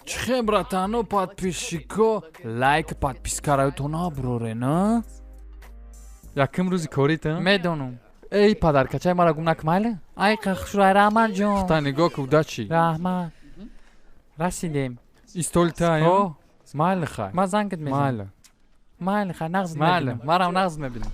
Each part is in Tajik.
Чихе, братано, подписчико, лайк, подпискараютон наброрен, а? Яким рӯзи корита? Медонам. Эй, падаркачай мара гум накун, майли? Ай, хушрай, раҳмат, ҷон. Та нигоҳ ку, удачи. Раҳмат. Расидем. Истол та, О, майли хай. Ман зангат мезанам. Майли. Майли хай, нағз Майли, мебинам. марам нағз мебинам.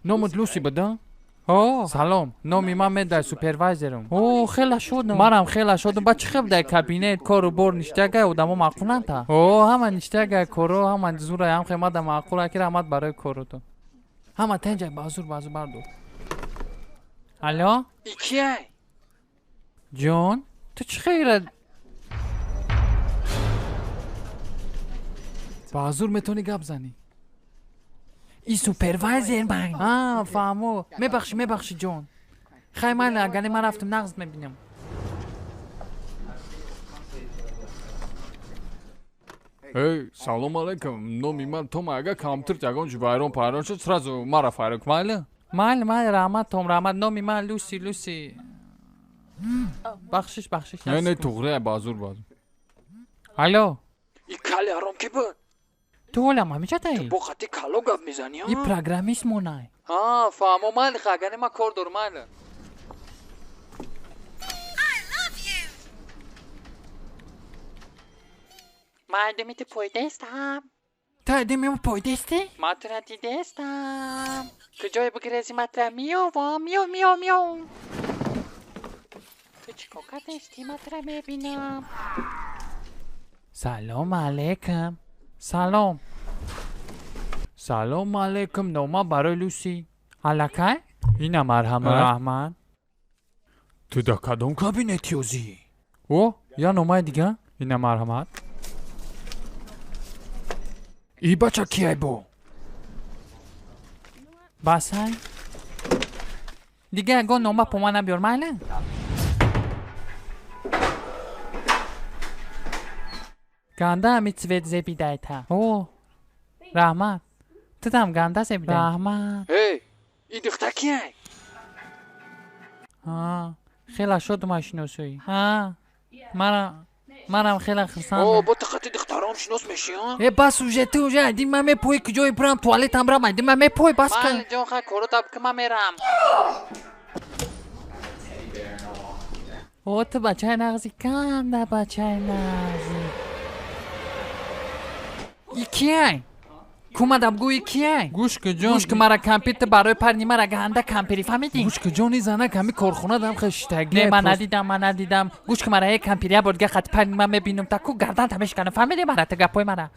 Номат Люси буда? О, Салом, номи ман Медай, супервайзерам. О, хела шудам. Марам хела шудам. Ба чӣ хел дар кабинет кору бор ништагай одамо маъқуланд-та? О, ҳама ништагай коро, ҳама зурай, ҳам хемада маъқул, аки раҳмат барои коротон. Ҳама тенҷай, базур, базур бардор. Алло? Икияй? Ҷон, ту чӣ хела Базур метавонӣ гап занӣ. И супервайзер ман. А, фаҳмо. Мебахшӣ, мебахшӣ, ҷон. Хай, майли, агар ман рафтам, нағз мебинам. Эй, салом алейкум. Номи ман Том, агар компютер ягон ҷо вайрон пайрон шуд, сразу мара файрон кун, майли? Майли, майли, раҳмат, Том, раҳмат. Номи ман Люси, Люси. Бахшиш, бахшиш. Не, не, туғри, базур, базур. Алло. И кали ҳаром ки буд? Ту ҳолам ҳамичатаи? Бо хати кало гап мезанӣ, И программист монай. А, фаҳмо, майли, хай, агар ман кор дорам, майли. Ман димити пойдестам. Та дими пойдести? Ман тура дидестам. Куҷое бигирези, ман тура меёвам, меёв, меёв, меёв. Ту чӣ кор кардести, ман тура мебинам. Салом алейкум. Салом. Салом алейкум, нома барои Люси. Аллакай? Ина марҳамат. Раҳмат. Ту дар кадом кабинет ёзӣ? О, я номаи дига? Ина марҳамат. И бача кияй бо? Басай. Дига ягон нома по ман набиёр, майли? Ганда ҳами цвет зебидайта. О, раҳмат. Тутам ганда зебидай. Раҳмат. Эй, и духтар кияй? А, хела шодум аз шиносоӣ. А, манам хела хурсандам. О, бо ту хати духтаром шинос мешӣ, а? Э, бас уже, ту уже айди ман мепоӣ, куҷое бирам, туалетам бирам, айди ман мепоӣ, бас кун. Майли, ҷон, хай, коротам ки ман мерам. О, ту бачаи нағзи, канда бачаи нағзи. И кияй? Кумадам гӯи кияй? Гӯш ку, ҷон. Гӯш ку мара, компютер барои парни мара ганда компери, фаҳмидӣ? Гӯш ку, ҷон, ин занак ҳами корхона дам хел шитагӣ. Не, ман надидам, ман надидам. Гӯш ку мара, э компери я бор дига хати парни ман мебинам, та ку гарданта мешиканам, фаҳмидӣ мара, ту гапҳои мара.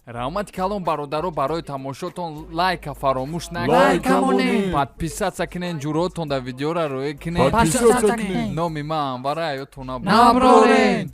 Раҳмати калон, бародаро, барои тамошотон. Лайка фаромӯш накунед. Лайка монед. Подписаться кунед, ҷуротон дар видеора роя кунед. Подписаться кунед. Номи ман Анвара, ёдтон набуд. Наброрен.